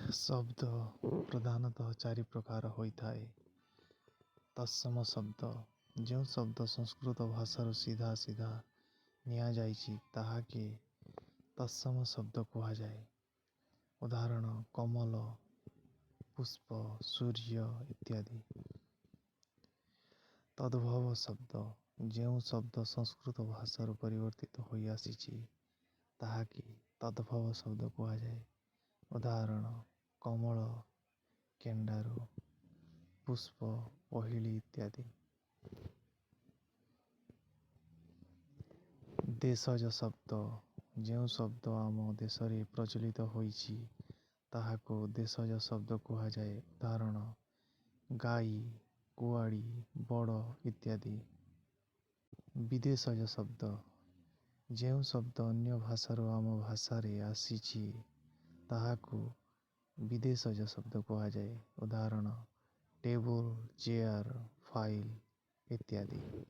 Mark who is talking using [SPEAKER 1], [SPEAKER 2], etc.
[SPEAKER 1] ଶବ୍ଦ ପ୍ରଧାନତଃ ଚାରି ପ୍ରକାର ହୋଇଥାଏ। ତତ୍ସମ ଶବ୍ଦ, ଯେଉଁ ଶବ୍ଦ ସଂସ୍କୃତ ଭାଷାରୁ ସିଧା ସିଧା ନିଆଯାଇଛି, ତାହାକେ ତତ୍ସମ ଶବ୍ଦ କୁହାଯାଏ। ଉଦାହରଣ କମଲ, ପୁଷ୍ପ, ସୂର୍ଯ୍ୟ ଇତ୍ୟାଦି। ତଦ୍ଭବ ଶବ୍ଦ, ଯେଉଁ ଶବ୍ଦ ସଂସ୍କୃତ ଭାଷାରୁ ପରିବର୍ତ୍ତିତ ହୋଇ ଆସିଛି, ତାହାକେ ତଦ୍ଭବ ଶବ୍ଦ କୁହାଯାଏ। ଉଦାହରଣ କମଳ, କେଣ୍ଡାରୁ, ପୁଷ୍ପ, ପହିଲି ଇତ୍ୟାଦି। ଦେଶଜ ଶବ୍ଦ, ଯେଉଁ ଶବ୍ଦ ଆମ ଦେଶରେ ପ୍ରଚଳିତ ହୋଇଛି, ତାହାକୁ ଦେଶଜ ଶବ୍ଦ କୁହାଯାଏ। ଉଦାହରଣ ଗାଈ, କୁଆଡ଼ି, ବଡ଼ ଇତ୍ୟାଦି। ବିଦେଶଜ ଶବ୍ଦ, ଯେଉଁ ଶବ୍ଦ ଅନ୍ୟ ଭାଷାରୁ ଆମ ଭାଷାରେ ଆସିଛି, ତାହାକୁ ବିଦେଶଜ ଶବ୍ଦ କୁହାଯାଏ। ଉଦାହରଣ ଟେବୁଲ, ଚେୟାର, ଫାଇଲ ଇତ୍ୟାଦି।